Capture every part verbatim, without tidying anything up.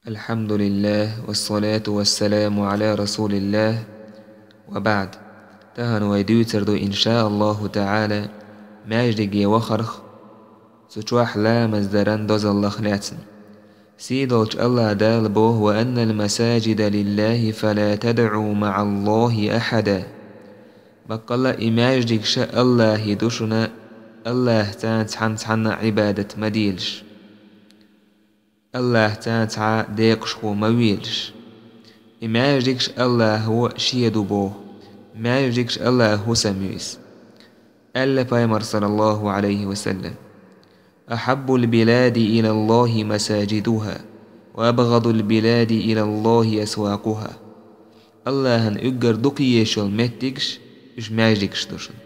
الحمد لله والصلاة والسلام على رسول الله وبعد. Тахана вай дуьйцур ду, иншааллаху таӀала, маьждиге вахарх, цу чохь ламаз даран дозаллах лаьцна. Сийдолчу АллахӀ Дала боху: «وأن المساجد لله فلا تدعوا مع الله أحدا». Баккъалла а и маьждигаш АллахӀан ду шуна, АллахӀца цхьаьна цхьанна а Ӏибадат ма делаш. АллахӀца цхьа декъашхо ма велаш. И маьждигаш АллахӀо шен ду боху. Маьждигаш АллахӀан хӀусам ю иза. Аьлла пайхамара, саллаллаху Ӏалайхи ва саллам: «أحب البلاد إلى الله مساجدها، وأبغض البلاد إلى الله أسواقها». АллахӀан уггар дукха езаш йолу меттигаш, уьш маьждигаш ду шуна.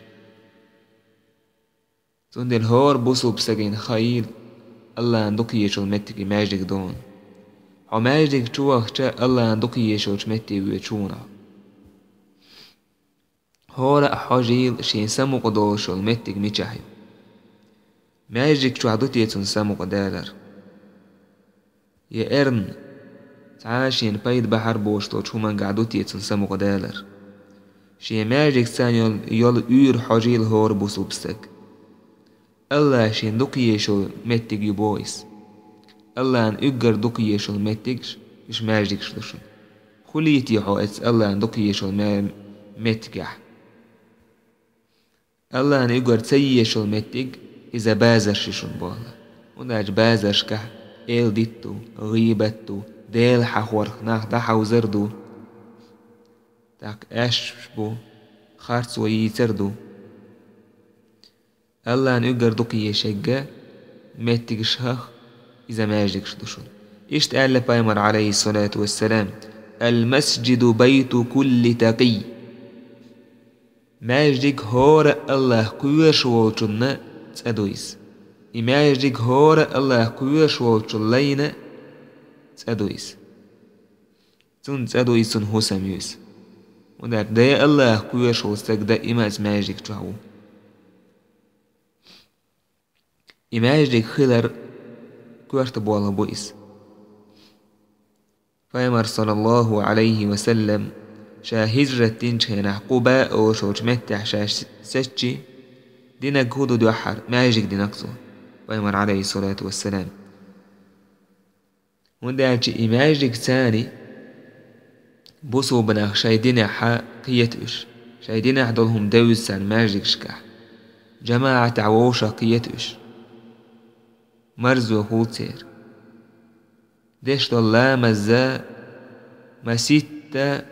Цундела хӀора бусулба стагана хаийла, АллахӀан дукха езаш йолу меттиг и маьждиг ду хьуна. Хьо маьждиг чу вахча, АллахӀан дукха езаш йолчу метте воьду хьуна. ХӀора а хьожийла шен самукъа долуш йолу меттиг мичахь ю. Маьждиг чохь ду те цунна самукъа далар? Я эрна, цхьа а шена пайда бахьар боцуш долчу хӀумангахь ду те цунна самукъа далар? Шен маьждигца йолу, йолу уьйр хьожийла хӀора бусулба стаг. АллахӀан шен дукха езаш йолу меттиг ю боху иза. АллахӀан уггар дукха езаш йолу меттигаш, уьш маьждигаш ду шуна. Хуьлийта хьо эцу АллахӀан дукха езаш йолу ма-, меттигехь. АллахӀан уггар ца езаш йолу меттиг, иза базарш ю шуна боху. ХӀунда аьлча базаршкахь эладита ду, гӀийбат ду, Дела хьахорх нах дӀахьовзар ду. ТӀаккха аьшпаш бу, харцо йийцар ду. АллахӀан уггар дукха езаш ерг меттигаш хьахь, иза маьждигаш ду шуна. Иштта аьлла пайхамара, Ӏалайхиссалату вассалам: «المسجد بيت كل تقي». Маьждиг хӀора АллахӀ кхоьруш волчунна цӀа ду иза. И маьждиг хӀора АллахӀ кхоьруш волчул лайна цӀа ду иза. Цунна цӀа ду иза, цунна хӀусам ю иза. ХӀунда аьлча Дела АллахӀ кхоьруш волу стаг даима оцу маьждиг чохь ву. И маьждиг хилар коьрта болх бу иза. Пайхамар, саллаллаху Ӏалайхи ва саллам, ша хӀижрат динчу хенахь Къуба олуш йолчу меттехь ша сецчи, динарг хӀун ду дуьххьара? Маьждиг динарг цо, пайхамар, Ӏалайхиссалату вассалам. ХӀунда аьлча и маьждиг царна бусулба нах шайн динехь кхета уьш, шайн динехь долу хӀума девза царна маьждигашкахь, жамаӀатехь вовшах кхета уьш. Марзо хуьлу церан. Деш долу ламаз а маситта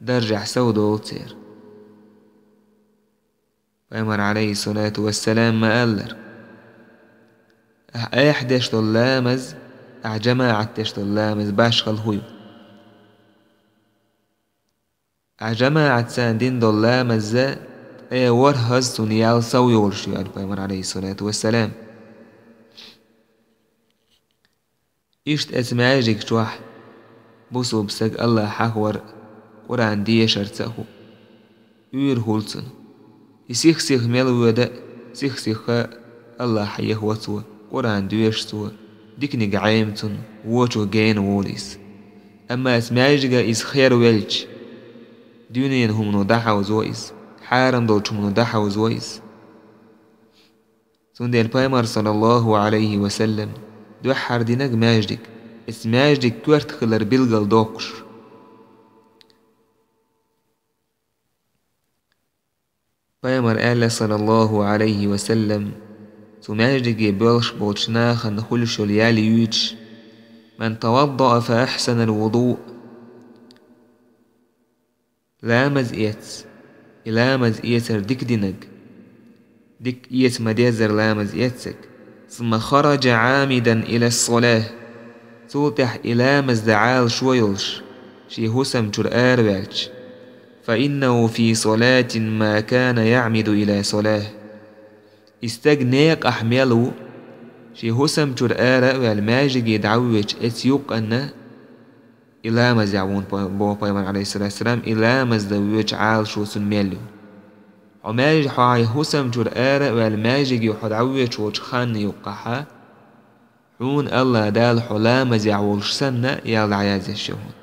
даржехь сов долу церан. Пайхамар, Ӏалайхиссалату вассалам, ма-аллара: «Ахь айхьа деш долу ламаз, ахь жамаӀат деш долу ламаз башхалла хӀун ю? Ахь жамаӀатца дина долу ламаз а ткъе ворхӀазза цунна ял сов йолуш ю», — аьлла пайхамар, Ӏалайхиссалату вассалам. Иштта оцу маьждиг чохь бусулба стаг АллахӀ хьахор, Къуръан дешарца а хӀу, уьйр хуьлу цунна. И сих-сиха мел воьду а, сих-сиха АллахӀ хьехо цо, Къуръан доьшу цо, диканиг Ӏема цунна, вочо гена волу иза. Амма оцу маьждига иза хервелча, дуьненан хӀумано дӀахьовзо иза, хьарам долчу хӀумано дӀахьовзо иза. Цундела пайхамар, саллаллаху Ӏалайхи ва саллам, дуьххьара динарг маьждиг, оцу маьждиг коьрта хилар билгал доккхуш. Пайхамар аьлла, саллаллаху Ӏалайхи ва саллам, цу маьждиге боьлхуш болчу нахана хуьлуш йолу ял юьйцуш: «من توضأ فأحسن الوضوء». Ламаз эц, и ламаз эцар дика динарг, дика эца ма-деззара ламаз эццарг. «ثم خرج عامدا إلى الصلاة». Цул тӀаьхьа и ламаз дан Ӏалашо йолуш, шен хӀусам чуьра араваьлча: «فإنه في صلاة ما كان يعمد إلى صلاة». И стаг некъахь мел ву, шен хӀусам чуьра ара а ваьлла, маьждиге дӀавоьдучу оцу юккъанна, и ламазехь ву, боху пайхамар, Ӏалайхиссалату вассалам, и ламаз дан воьдучу Ӏалашо цуьнан мел ю. Хьо маьжди-, хьо хьайн хӀусам чуьра ара а ваьлла, маьждиге хьо дӀавоьдуш волчу ханна юккъахьа, Хьуна АллахӀ Дала хьо ламазехь волуш санна ял дӀаязъеш ю хьуна.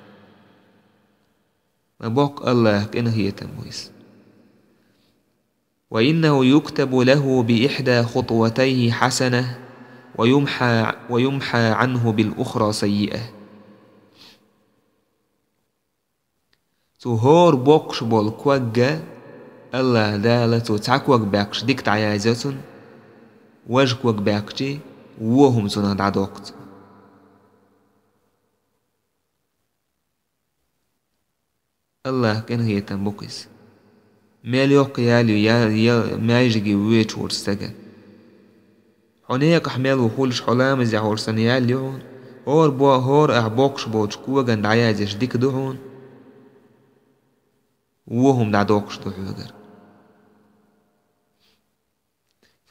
Ма боккха АллахӀан къинхетам бу иза. وإنه يكتب له بإحدى خطوتيه حسنة ويمحى، ويمحى عنه بالأخرى سيئة. Цо хӀора боккхуш болу ког а АллахӀ Дала цо цхьа ког баьккхича дика дӀаязйо цунна, важа ког баьккхича вон хӀума цунах дӀадоккху цо. АллахӀан къинхетам бу-кх иза. Мел йоккха ял ю я-, я-, маьждиге воьдуш волчу стагана. Хьо некъахь мел ву хуьлуш, хьо ламазехь волуш санна ял ю хьуна, хӀора бо-, хӀора ахь боккхуш болчу когана дӀаязъеш дика ду хьуна, вон хӀума дӀадоккхуш ду хьоьгара.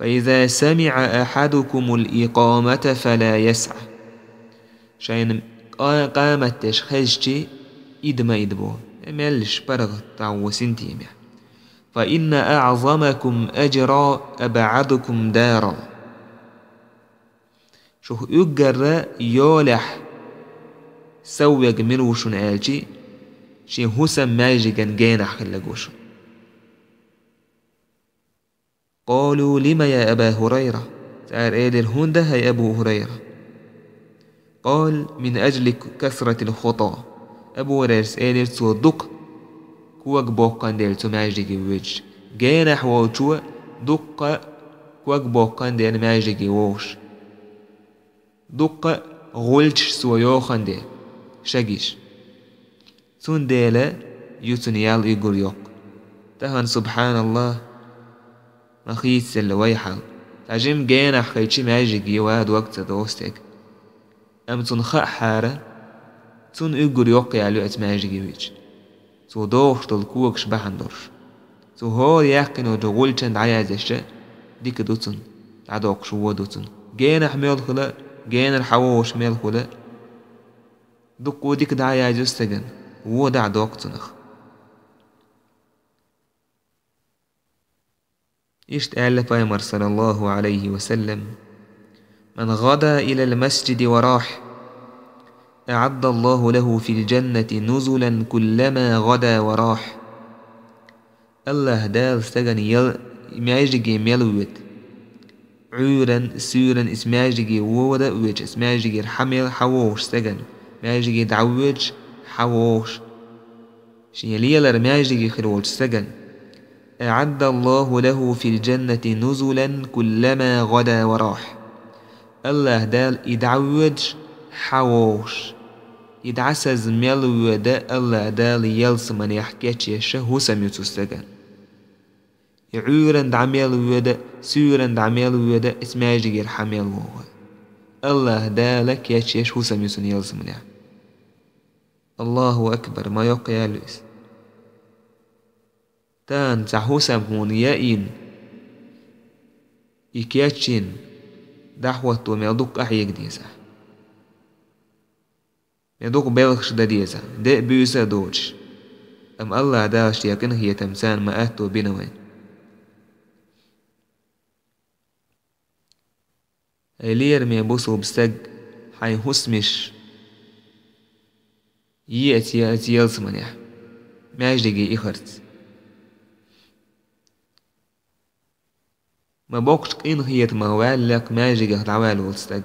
فإذا سمع أحدكم الإقامة فلا يسعه. Шайна къа-, къамат деш хезча, ида ма идабо. Э, меллаша паргӀат дӀагӀо синтемехь. فإن أعظمكم أجرا أبعدكم دارا. Шух уггар а йолехь сов верг мила ву шуна аьлча, шен хӀусам маьждиган генахь хилларг ву шуна. قالوا: لم يا أبا هريرة؟ Цара элира: «ХӀунда, хӀай Абу ХӀурайра?» قال: من أجل كثرة الخطى. Абу ХӀурайрас элира: «Цо дукха ког боккхун дела цу маьждиге воьдуш». Генахь волчо дуккха ког боккхун дела маьждиге вовш. Дуккха гӀулчаш цо йохун дела, шагиш. Цундела ю цуьнан ял уггар йоккха. Тахана, субхьаналлахӀ, ма хийцаделла вай хьал. Цхьа жима генахь хилча, маьждиге ван дог ца доху стеган. Амма цунна хаахьара, цунна уггар йоккха ял ю оцу маьждиге веъча. Цо дохуш долу когаш бахьана долуш. Цо хӀора яьккхина йолчу гӀулчан дӀаязъеш а дика ду цунна, дӀадоккхуш вон ду цунна. Генахь мел хуьла, генара хьан вогӀуш мел хуьла, дуккха а дика дӀаязйо стеган, вон дӀа а доккху цунах. Иштта аьлла Пайхамара, саллаллаху Ӏалайхи ва саллам: من غدا إلى المسجد وراح أعد الله له في الجنة نزلا كلما غدا وراح. АллахӀ Дала стагана ял-, маьждиге мел воьду, Ӏуьйранна, суьйранна иза маьждиге вон а воьдуш, иза маьждигера хьан мел хьан вогӀуш стагана, маьждиге дӀавоьдуш, хьан вогӀуш, шен лелар маьждиге хир волчу стагана, أعد الله له في الجنة نزلا كلما غدا وراح. АллахӀ Дала и дӀавоьдуш, хьан вогӀуш, и дӀасаза мел воьду АллахӀ Дала ялсаманехь кечъеш хӀусам ю цу стагана. И Ӏуьйранна дӀа мел воьду, суьйранна дӀа мел воьду, иза маьждигера хьан мел вогӀу. АллахӀ Дала кечъеш хӀусам ю цунна ялсаманехь. АллахӀу акбар, ма йоккха ял ю иза. Тахана цхьа хӀусам хьуна яийна, и кечйина, дӀахӀотто мел дукха къахьега деза. Мел дукха белхаш дан деза, де а буьйса а доцуш. Амма АллахӀ Дала шен къинхетамца ма атто бина вайн. Ай лераме бусулба стаг, хьайн хӀусамаш е оцу я-, оцу ялсаманехь, маьждиге ихарца. Ма боккхачу къинхетамах ваьлла-кх маьждигах дӀаваьлла волу стаг.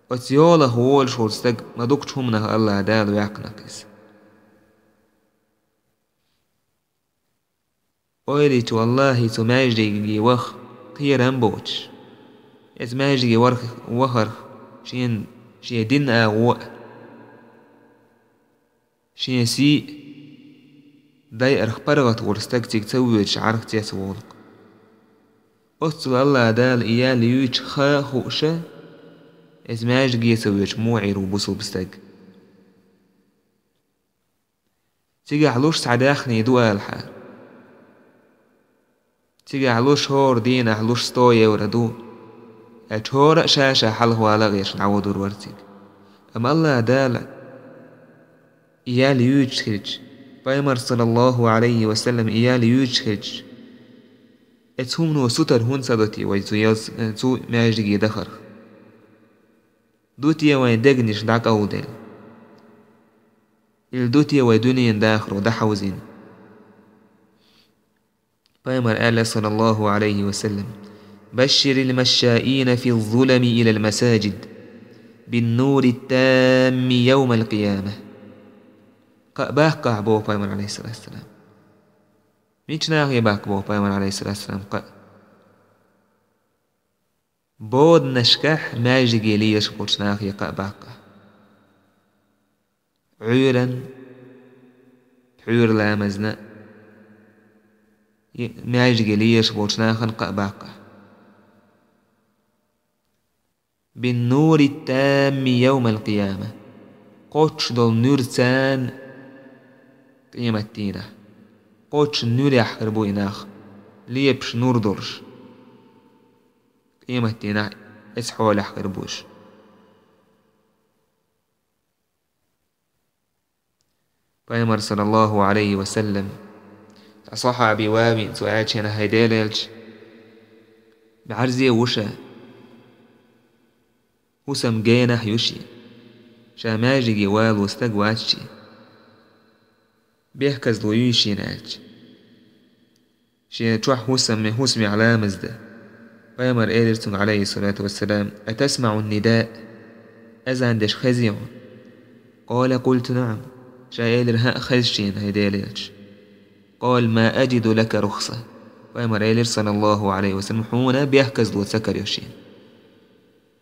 Оцу йолах волуш волу стаг ма дукхачу хӀуманах АллахӀ Дала ваьккхина-кх иза. Ойла йича, валлахӀи, цу маьждиге ваха кхерам боцуш, оцу маьждиге варх-, вахарх шен, шен дин агӀо а, шен сий а дайарх паргӀат волу стаг цига ца воьдуш Ӏарх цецволу-кх. Оццул АллахӀ Дала и ял юьйцуш хан а хууш, оцу маьждиге ца воьдуш муха Ӏийр ву бусулба стаг? Цигахь луш цхьа даьхни ду алахьара. Цигахь луш хӀора дийнахь луш сто евро ду. Аьлча хӀора а ша-ша хьалхавала а гӀерташ дӀаводур вара цига. Амма АллахӀ Дала и ял юьйцуш хилча, Пайхамар, саллаллаху Ӏалайхи ва саллам, и ял юьйцуш хилча, оцу хӀумано сутара хӀунда ца до те вай цу ялс-, цу маьждиге дахарх? Ду те вайн дегнаш дӀакъовладелла? Или ду те вай дуьненан дахаро дӀахьовзийна? Пайхамара аьлла, саллаллаху Ӏалайхи ва саллам: «Башширил машшаина фи ззулами илал масаджид бин нури ттамми явмал къияма». Кхаъ баккхахь, боху Пайхамара, Ӏалайхиссалату вассалам. Мича нахе баккха, боху Пайхамара, Ӏалайхиссалату вассалам, кхаъ? Боданашкахь маьждиге лелаш болчу нахе кхаъ баккхахь. Ӏуьйранна, пхьуьйра ламазна, и маьждиге лелаш болчу нахана кхаъ баккхахь. «Бин нури ттамми явмал къияма». Кхоччуш долу нуьрца къематдийнахь. Кхоччуш нуьрехь хир бу и нах, лепаш нур долуш. Къематдийнахь эцхьолехь хир бу уьш. Пайхамар, саллаллаху Ӏалайхи ва саллам, цхьа сахьаби ван веана, цо аьлла: «ХӀай Делан элча, бӀаьрзе ву ша, хӀусам генахь ю шен, ша маьждиге вало стаг вац шен, бехказло юй шена», аьлча. Шен чохь хӀусаме, хӀусамехь ламаз дан. Пайхамар элира цуьнга, Ӏалайхиссалату вассалам: «Атасмаъу ннидаъ?» Азан деш хезий хьуна? Къала: «Къулту наъам». Ша элира: «ХӀаъ, хеза шена, хӀай Делан элча». Къала: «Ма аджиду лака рухса». Пайхамар элира, саллаллаху Ӏалайхи ва саллам: «Хьуна бехказло ца карайо шена».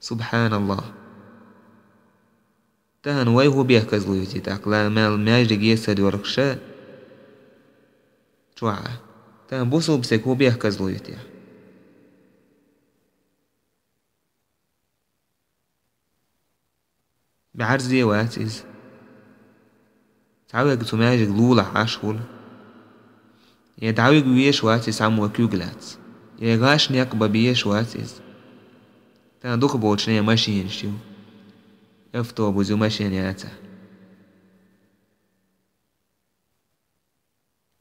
Субханаллах. Тахана вай хӀун бехказло ю те тӀаккха, ла-, мел-, маьждиге ца доьлхуш чохь? Тахана бусалба стеган хӀун бехказло ю те? БӀаьрзе вац иза. Цхьаверг цу маьждига лулахь Ӏаш хуьлу. Я дӀавига везаш вац иза цхьаммо куьг лаьцна, я гӀаш некъ бан безаш вац иза. Тахана дукхахболчу нехан машенаш ю, автобус ю, машен яцахь.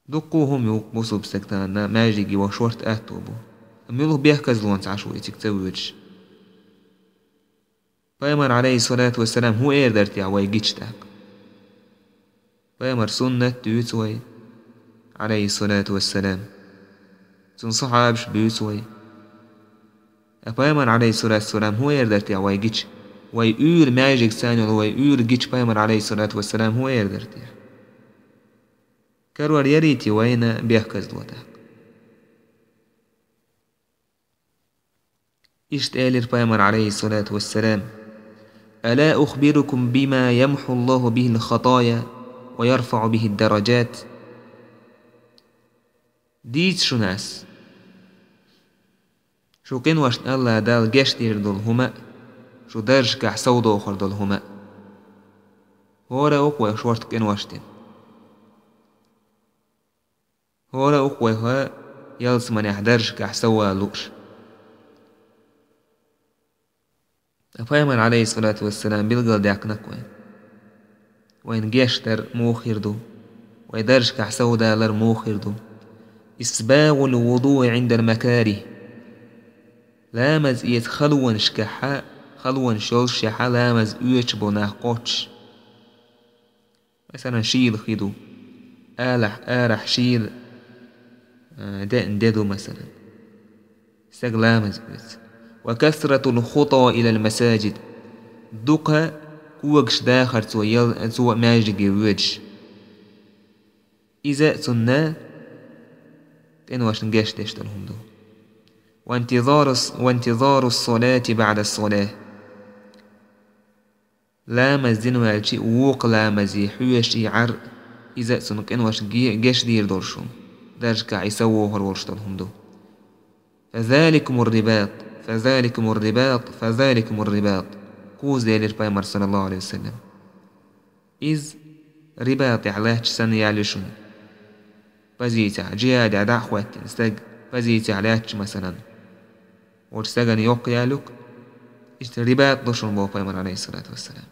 Дуккха а хӀума ю бусалба стеган тахана, маьждиге ваха шортта аьтто бу. Амма муьлха бехказлонца Ӏаш ву и цига ца воьдуш? Пайхамар, Ӏалайхиссалату вассалам, хӀун эр дара те вай гича тӀаккха? Пайхамар суннат дуьйцу вай, Ӏалайхиссалату вассалам. Цуьнан сахьабаш буьйцу вай. Ткъа Пайхамар, Ӏалайхиссалату вассалам, хӀун эр дара те вай гича? Вай уьйр маьждигца йолу, вай уьйр гича Пайхамар, Ӏалайхиссалату вассалам, хӀун эр дара те? Карор ярий те вайна бехказло тӀаккха? Иштта элира Пайхамар, Ӏалайхиссалату вассалам: «Ала ухбирукум бима ямхьу Аллаху бихил хатая ва ярфаъу бихид дараджат?» Дийца шуна ас, шун къиношна Алла Дала гечдийр долу хӀума а, шун даржашкахь совдохур долу хӀума а. ХӀора а ву-кх вай шортта къинош дина. ХӀора а ву-кх вайх ялсаманехь даржашкахь соввала лууш. Ткъа Пайхамар, Ӏалайхиссалату вассалам, билгалдаьккхина-кх вайна. Вайна гечдар муха хир ду? Вай даржашкахь совдалар муха хир ду? «Исбагъул вудуи Ӏиндал макарих». Ламаз эца халонашкахьа, халонаш йолушехьа ламаз оьцуш бу нах кхоччуш. Масалан, шийла хи ду. Алахь, арахь шийла, а, деана де ду, масалан. Стаг ламаз оьцу. «Ва касратул хута илал масаджид». Дукха когаш дахар цо ял-, цо маьждиге воьдуш. Иза а цунна къиношна гечдеш долу хӀума ду. «Ва интизарус-, ва интизарус салати баъдас салах». Ламаз дина ваьлча, вукху ламазе хьоьжуш и Ӏар, иза а цунна къиношна ге-, гечдийр долуш хӀума, даржашкахь и соввохур волуш долу хӀума ду. «Фазаликумур рибат, фазаликумур рибат, фазаликумур рибат», кхузза элира Пайхамар, саллаллаху Ӏалайхи ва саллам. Иза рибатехь лаьтташ санна яьлла ю шуна. Позицехь, джихӀадехь дӀа а хӀоьттина стаг, позицехь лаьтташ, масалан, волчу стагана йоккха яьлла ю-кх, иштта рибат ду шуна, боху Пайхамар, Ӏалайхиссалату вассалам.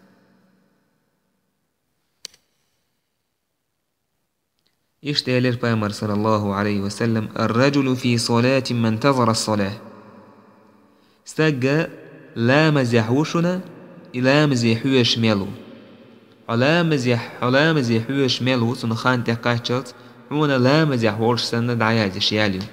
Иштта элира Пайхамар, саллаллаху Ӏалайхи ва саллам: «Ар-раджулу фи салати ман тазара ас-салах». Стаг ламазехь ву шуна, и ламазе хьоьжуш мел ву. Хьо ламазехь, хьо ламазе хьоьжуш мел ву, цунна хан тӀекхаччалц, хьуна ламазехь волуш санна дӀаязъеш ял ю.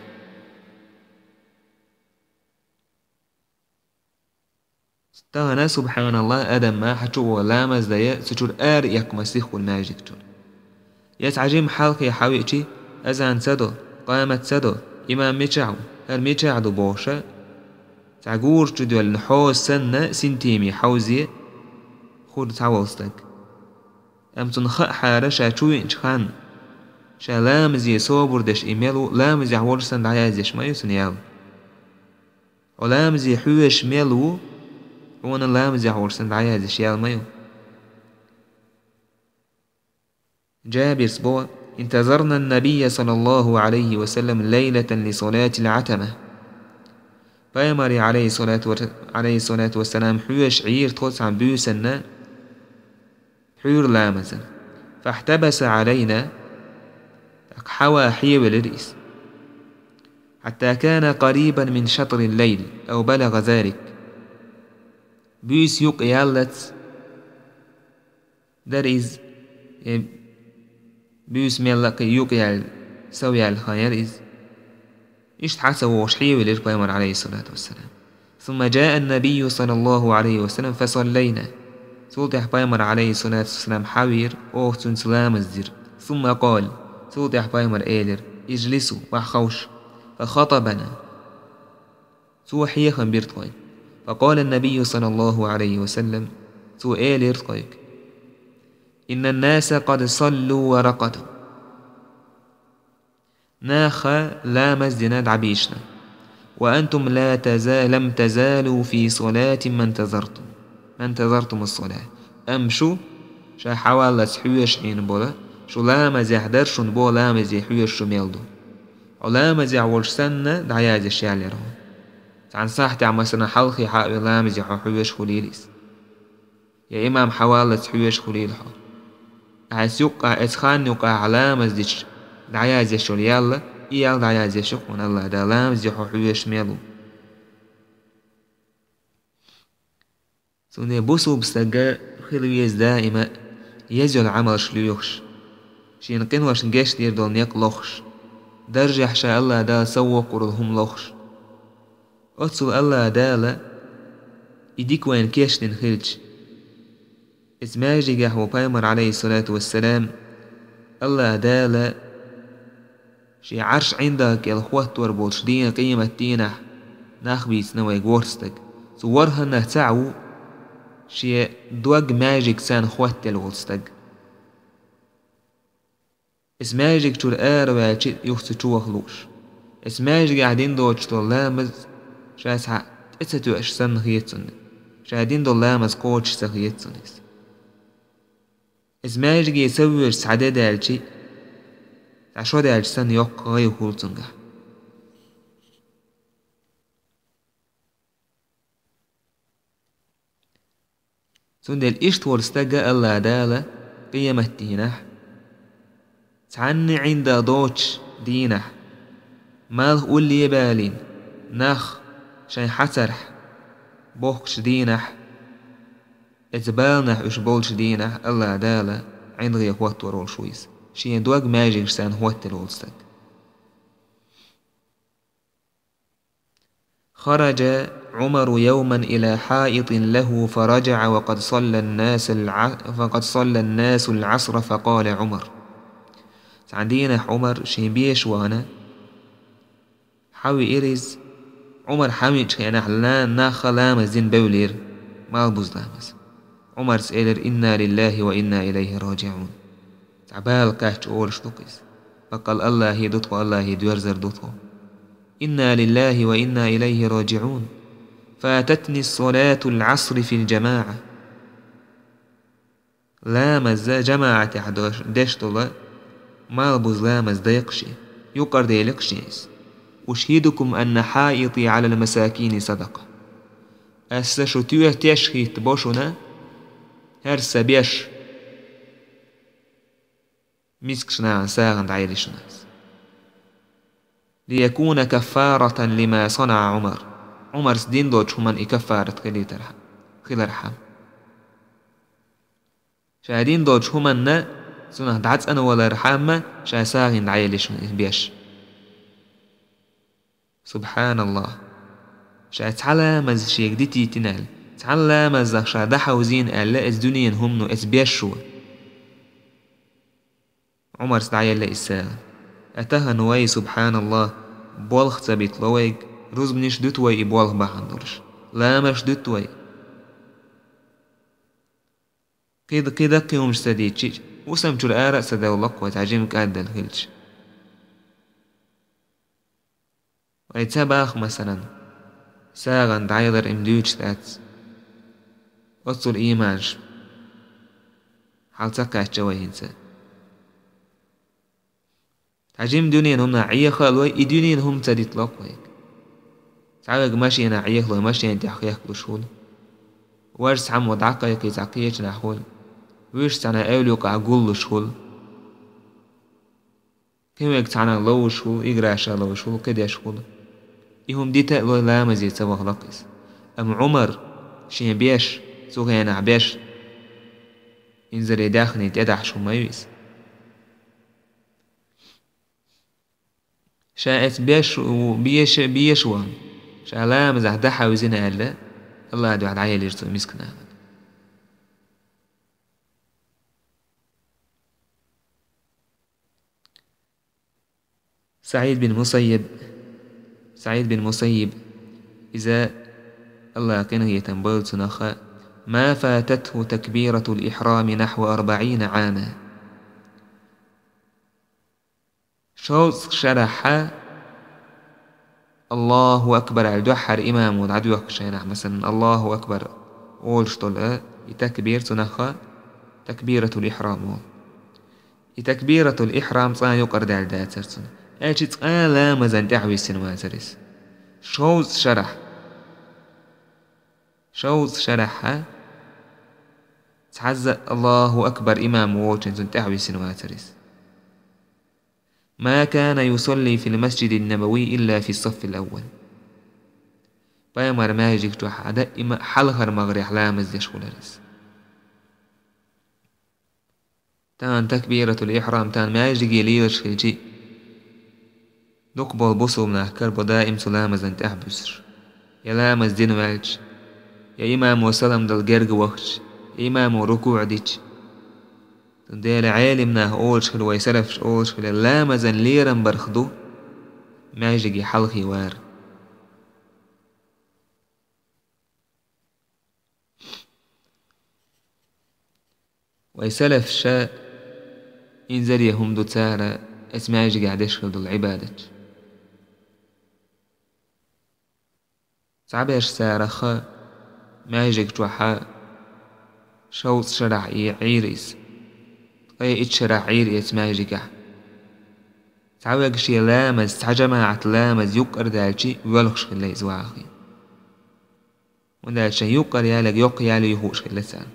Тахана, субхьаналлахӀ, адам ма хьачу а ламаз дайа, цу чуьра ара эккхамас сиххула маьждиг чуьра. Я цхьа жима хьалхе хьавеачи, азан ца до, къамат ца до, имам мичахь ву, хӀара мичахь ду бохуша, цхьа гура чу доьллина хьоза санна, синтеме хьовзе хуьлу цхьаволу стаг. Амма цунна хаахьара, ша чу веанчу ханна, ша ламазе собар деш и мел ву, ламазехь волуш санна дӀаязъеш ма ю цунна ял. Хьо ламазе хьоьжуш мел ву, хьуна ламазехь волуш санна дӀаязъеш ял ма ю. Джабирс боху: «انتظرنا النبي صلى الله عليه وسلم ليلة لصلاة العتمة». Пайхамаре, алейхиссалату ва-, алейхиссалату вассалам, хьоьжуш Ӏийра тхо цхьана буьйсанна, пхьуьйра ламазан. «فاحتبس علينا», тӀаккха хьаван хьевелира иза. «حتى كان قريبا من شطر الليل أو بلغ ذلك». Буьйса юкъ яллалц дара иза, э, буьйса мелла а кхин юкъ яьлла, сов яьлла хан яра иза. Иштта хьа ца вогӀуш хьевелира пайхамар, алейхиссалату вассалам. «ثم جاء النبي صلى الله عليه وسلم فصلينا». Цул тӀаьхьа пайхамар, алейхиссалату вассалам, хьавийра, оха цуьнца ламаз дира. «ثم قال», цул тӀаьхьа пайхамар элира: «اجلسوا», ваха ховша. «فخطبنا». Цо хьехам бира тхоьга. «فقال النبي صلى الله عليه وسلم», цо элира тхоьга: «إن الناس قد صلوا ورقدوا». Наха ламаз дина, дӀабийшина. «وأنتم لا تزا-، لم تزالوا في صلاة ما انتظرتم، ما انتظرتم الصلاة». Амма шу, ша хьаваллалц хьоьжуш Ӏийна болу, шу ламазехь дара шуна боху, ламазе хьоьжуш шу мел ду. Хьо ламазехь волуш санна, дӀаязъеш ял яра хьо. Цхьана сахьтехь, масала, хьалхе хьа а веана, ламазе хьо хьоьжуш хуьлийла иза. Я имам хьаваллалц хьоьжуш хуьлийла хьо. Ахьа иза юккъахь, оцу ханна юккъахь ламаз дича дӀаязъеш йолу ял, и ял дӀаязъеш ю хьуна АллахӀ Дала, ламазе хьо хьоьжуш мел ву. Цундела бусулба стага хила веза даима еза йолу Ӏамалш лоьхуш, шена къиношна гечдийр долу некъ лохуш, даржехь ша АллахӀ Дала сов воккхур волу хӀума лохуш. Оццул АллахӀ Дала и дика вайна кечдина хилча, иза маьждигехь ву пайхамар, алейхиссалату вассалам, АллахӀ Дала шен Ӏарш ӀиндагӀ кӀел хӀоттор болчу дийнан, къемат дийнахь нах бийцина вайга ворхӀ стаг. Цу ворхӀаннах цхьаъ ву шен дог маьждиг санна хӀоттаделла волу стаг. Иза маьждиг чуьра ара ваьлча, юха цу чу ваха лууш. Иза маьждигехь дина доцуш долу ламаз ша цхьа тӀе ца тоьуш санна хета цунна. Ша дина долу ламаз кхочуш ца хета цунна иза. Иза маьждиге ца воьжуш цхьа де даьлча, цхьа шо даьлча санна йоккха гӀайгӀа хуьлу цуьнгахь. Цундела иштта волу стага АллахӀ Дала къемат дийнахь, цхьанна ӀиндагӀ доцуш дийнахь, малх улле а балийна, нах шайн хьацарахь бохкучу дийнахь, оцу баланехь уьш болчу дийнахь АллахӀ Дала ӀиндагӀе хӀоттор волуш ву иза, шен дог маьждигаш санна хӀоттаделла волу стаг. «خرج عمر يوما إلى حائط له فرجع وقد صلى الناس الع-، وقد صلى الناس العصر فقال عمر». Цхьана дийнахь Ӏумар шен беша вахана, хьавеара иза. Ӏумар хьавеачу хенахь ла-, нах ламаз дина бевллера, малхбуза ламаз. Ӏумарс элира: «إنا لله وإنا إليه راجعون». Цхьа бала кхаьчча олуш ду-кх иза: «Баккъал АллахӀе ду тхо, АллахӀе доьрзар ду тхо». «إنا لله وإنا إليه راجعون. فاتتني صلاة العصر في الجماعة». Ламаз жамаӀатехь дош-, деш долу малхбуза ламаз дайкха шен, юкъара делира шен иза. «أشهدكم أن حائطي على المساكين صدقة». Аса шу тоьшахӀитта бо шуна, хӀара сан беш мискачу нахана сагӀина дӀайилла шуна аса. «ليكون كفارة لما صنع عمر». Ӏумарс дина долчу хӀуманна и каффарат хилийтархьама, хилархьама. Ша дина долчу хӀуманна цунах дӀацӀанвалархьама ша сагӀина дӀаелла йиш ю беш. СубхьаналлахӀ! Ша цхьа ламаз шега дитийтина аьлла, цхьана ламазах ша дӀахьовзийна аьлла, эца дуьненан хӀумано, эца бешо. Ӏумарс дӀаелла иза сагӀина. Ӏа тахана вай, субхьаналлахӀ, болх ца битало вайга, рузбанаш дуьту вай и болх бахьана долуш, ламазаш дуьту вай. Кхин, кхин даккхий хӀумнаш ца дийцича, хӀусам чуьра ара а ца довла-кх вай, цхьа жима кӀаддалла хилча. Вай ца боху, масалан, сагӀина дӀаялар-м дуьйцуш дац. Оццул ийманаш хьал ца кхаьчна вай хӀинца. Цхьа жима дуьненан хӀуманах Ӏеха а лой, и дуьненан хӀума ца дитало-кх вайга. Цхьа верг машенахь Ӏехалой, машен тӀехь хехкалуш хуьлу. Важа цхьаммо дӀакхайкхий цхьа кхечанхьа хуьлу. Вуьшта цхьана эвла юкъахь гуллуш хуьлу. Кхин верг цхьана ловзуш хуьлу, играша ловзуш хуьлу, кхидеш хуьлу. И хӀума дита а лой, ламазе ца вахало-кх иза. Амма Ӏумар шен беш, цу хенахь беш, инзаре даьхни тӀедахьаш хӀума ма ю иза. Ша эца беш ву, беш, беш ван, ша ламазахь дӀахьовзийна аьлла, АллахӀан дуьхьа дӀаелира цу мисканахана. СаӀид бин Мусаййиб, СаӀид бин Мусаййиб, иза, АллахӀа къинхетам бойла цунах, ما فاتته تكبيرة الإحرام نحو أربعين عاما. Шовзткъа шарахь «Аллаху акбар» аьлла дуьххьара имамо дӀадоьхкучу хенахь, масалан, «Аллаху акбар» олуш долу и такбир цунах, такбиратул ихрам олу. И такбиратул ихрам цкъа а юкъара даьлла дацара цунна, аьлча цкъа а ламазан тӀехь виссина вацара иза. Шовзткъа шарахь, шовзткъа шарахь цхьазза «Аллаху акбар» имам воцучун цунна тӀехь виссина вацара иза. ما كان يصلي في المسجد النبوي إلا في الصف الأول. Пайхамар маьждиг чохь а даима хьалхара магӀарехь ламаз деш хуьлура иза. Тахана такбиратул ихрам тахана маьждиге лелаш хилчи, дукха болу бусулба нах карабо даим цу ламазан тӀехь буьсуш. Я ламаз дина ваьлча, я имамо салам дала герга вахча, я имамо рукуӀ дича. Цундела Ӏелам нах олуш хила, вай салафаш олуш хила, ламазан лерам барх ду маьждиге хьалхе вар. Вай салафаша инзаре хӀума ду цара эца маьждигехь деш хила долу Ӏибадаташ. Цхьаберш царах маьждиг чохь шовзткъа шарахь Ӏийра иза, ткъе итт шарахь Ӏийра эца маьждигехь. Цхьа верг шен ламаз, цхьа жамаӀат ламаз юккъара даьлчи, воьлхуш хилла иза вахахь. ХӀунда аьлча шайн юккъара ялаг йоккха ял юй хууш хилла царна.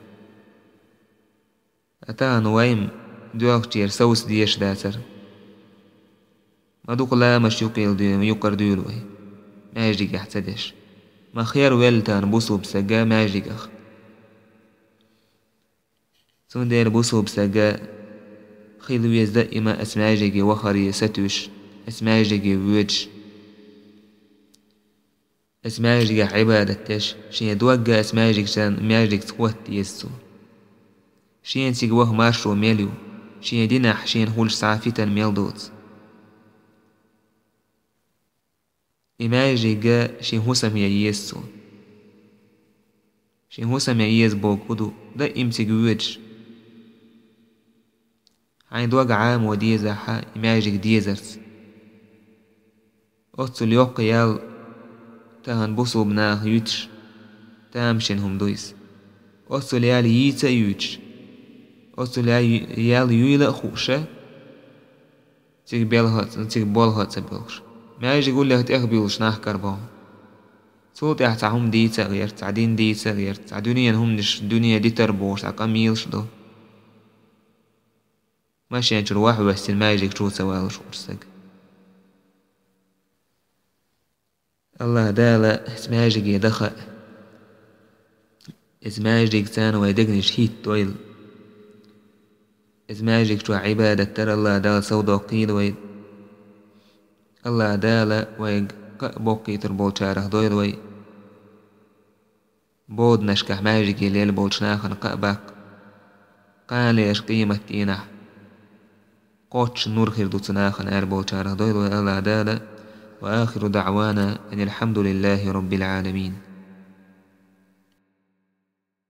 Ткъа тахана вай-м доьлхучеран совца дезаш дацара. Ма дукха ламазаш юккъе-, юккъара дуьйлу вай, маьждигехь ца деш. Ма хер велла тахана бусулба стаг маьждигах. Цундела бусулба стаг хила веза даима эца маьждиге вахаре сатуьйсуш, эца маьждиге воьдуш. Эца маьждигехь Ӏибадат деш, шен догга эца маьждигца, маьждигца хӀотта деза цо. Шена цига ваха маршо мел ю, шен динехь шена хуьлуш цхьа а фитна мел доцу. И маьждиг шен хӀусаме еза цо. Шен хӀусаме еза бохург хӀун ду, даим цига воьдуш. Хьайн дог Ӏамо дезахь и маьждиг дезарца. Оццул йоккха ял тахана бусулба наха юьтуш, тамашийна хӀума ду иза. Оццул ял йийца а юьйцуш, оццул ял, ял юйла а хууш, цига белха а, цига болха а ца боьлхуш, маьждиг уллех тӀехбуьйлуш нах карабо. Цул тӀаьхьа цхьа хӀума дийца а гӀерта, цхьа дин дийца а гӀерта, цхьа дуьненан хӀуманаш, дуьне дитар бохуш, цхьа къамелаш ду. Машен чуьра вахьа воьссина маьждиг чу ца валуш хууш стаг. АллахӀ Дала эца маьждиге даха а, эца маьждигца вай дегнаш хӀиттойла. Иза маьждиг чохь Ӏибадат дар АллахӀ Дала сов доккхийла вай. АллахӀ Дала вайга кхаъ боккхийтар болчарах дойла вай. Боданашкахь маьждиге лелла болчу нахана кхаъ баккха. Кхана леш къематдийнахь кхоччуш нур хир ду цу нахана аьлла болчарах дойла вай АллахӀ Дала. Ва ахиру даъвана анил хьамдулиллахи роббил Ӏаламин.